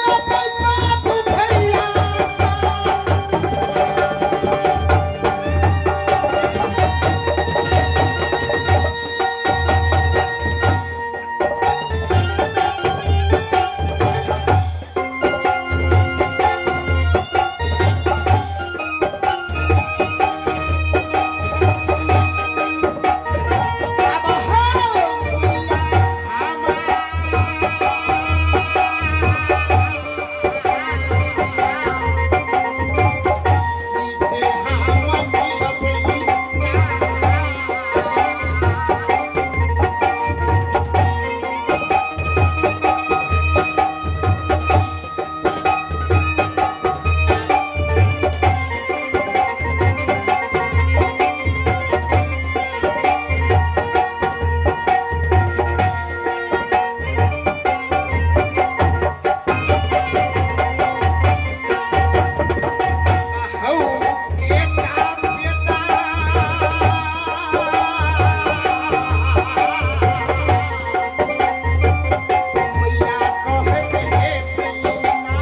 लेबै बाबू भैया। अब हो से हम मिलबै। हौ बेटा बेटा मैया कहत हे पिना।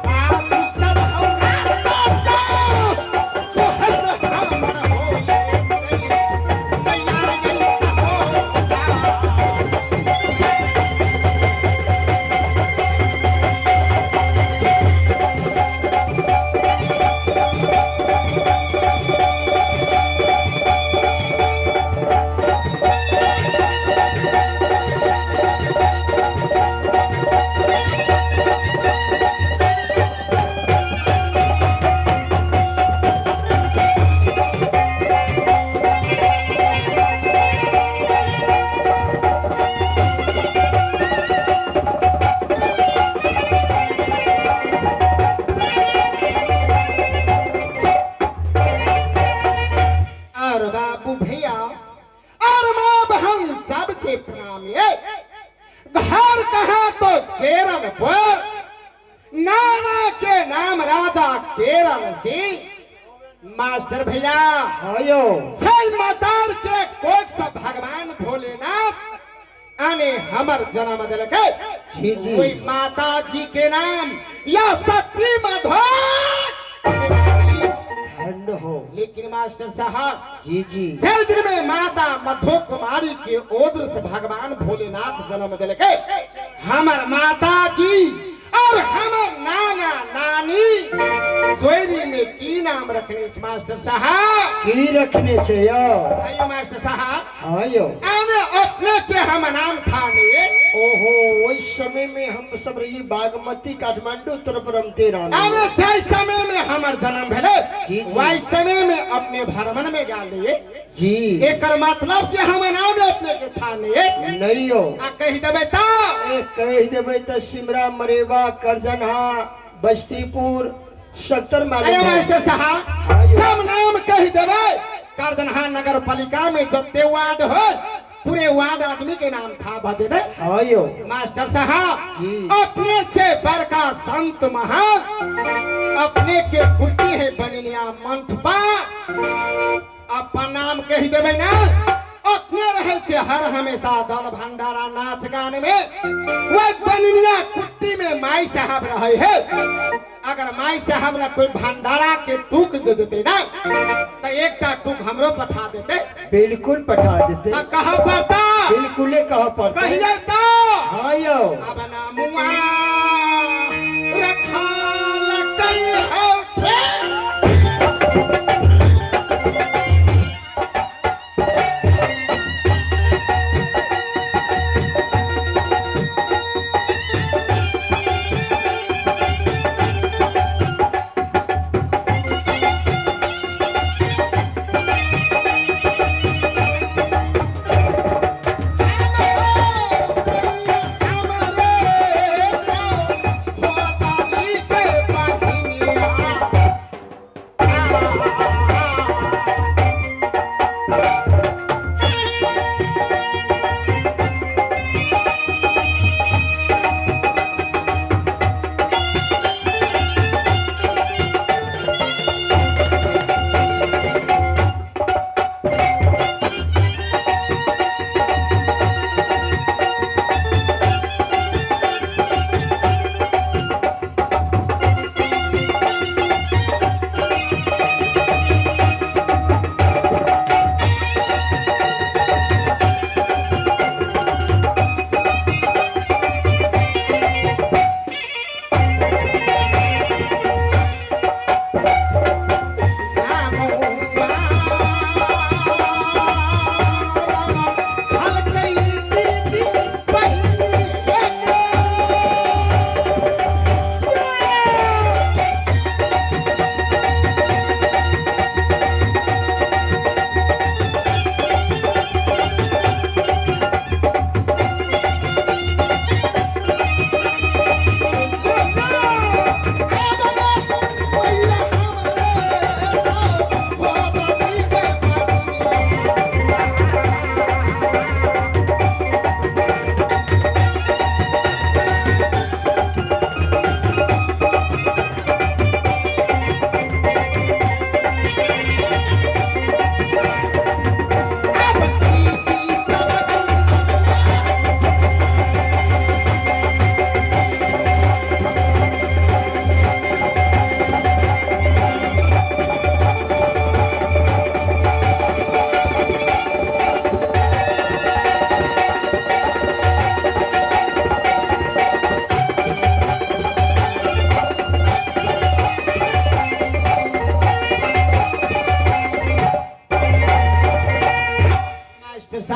बाबू सब हौ रास्ता सोहर हमर होए मैया ऐसा होता। और बाबू भैया और माँ बहन सबके प्रणाम। ये घर कहा तो केरल पर नाना के नाम राजा केरल सिंह। मास्टर भैया हाँ यो। छह मदार के कोख से भगवान भोलेनाथ आने हमर जन्म दिलकै। जी जी। कोई माता जी के नाम या सती मधो। ठंड हो। लेकिन मास्टर साहब जी जी। छह दिन में माता मधो कुमारी के ओद्र से भगवान भोलेनाथ जन्म दिलकै। हमर माता जी और हमर नाना नानी सोयरी में की नाम रखने छै मास्टर साहब? की रखने छै यो? आइयो मास्टर साहब। हाँ यो। आने अपने के हम नाम था नहीं। ओहो, ओहि समय में हम सब रही बागमती काठमांडू तरफ रमते आने रहने। जाय समय में हमर जन्म भेलै जी, जी। वही समय में अपने भ्रमण में गेल रहिए। जी। एकर मतलब कि हम नाम अपने के था नहीं। नहीं यो। आ कहि देबै तऽ ए कहि देबै तऽ सिमरा मरेबा करजनहा बस्तीपुर सत्तर अरे मालूम है। मास्टर साहब हाँ यो। सब नाम कहि देबै। करजनहा नगर पालिका में जते वार्ड हो पूरे वार्ड आदमी के नाम था बजे दे। हाँ यो। मास्टर साहब जी। अपने से बड़का संत महान अपने के कुट्टी है बनिया मंठपा। अपन नाम कहि देबै ना। अपने रहे छे हर हमेशा दल भंडारा नाच गान में। वह बनिया कुट्टी में माई साहब रहे है। अगर माई साहब ला कोई भंडारा के टूक दे देते ना तो एकटा टूक हमरो पठा देते। बिल्कुल पठा देते। आ कहा पड़ता? बिल्कुल कहा पड़ता। कहिए तो। हाँ यो। अब नामुआ रखा लकई होठे। हमारे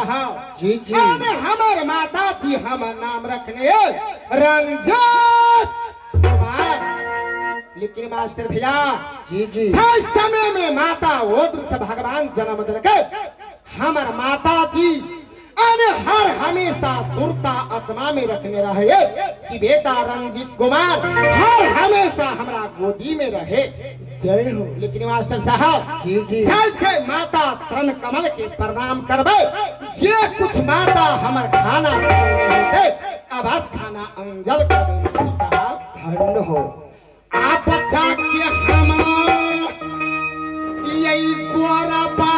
साहब। जी जी। अरे हमर माता जी हमर नाम रखने रंजित कुमार। लेकिन मास्टर भैया जी जी, छह समय में माता ओद्र से भगवान जन्म दिलके हमर माता जी अरे हर हमेशा सुरता आत्मा में रखने रहे कि बेटा रंजित कुमार हर हमेशा हमरा गोदी में रहे। जय हो। लेकिन मास्टर साहब जी जी, चल छे माता तरण कमल के प्रणाम करबे, जे कुछ माता हमर खाना दे अबस खाना अंजल करबे मास्टर साहब। धन्य हो। आप बच्चा के हम यही गोरा।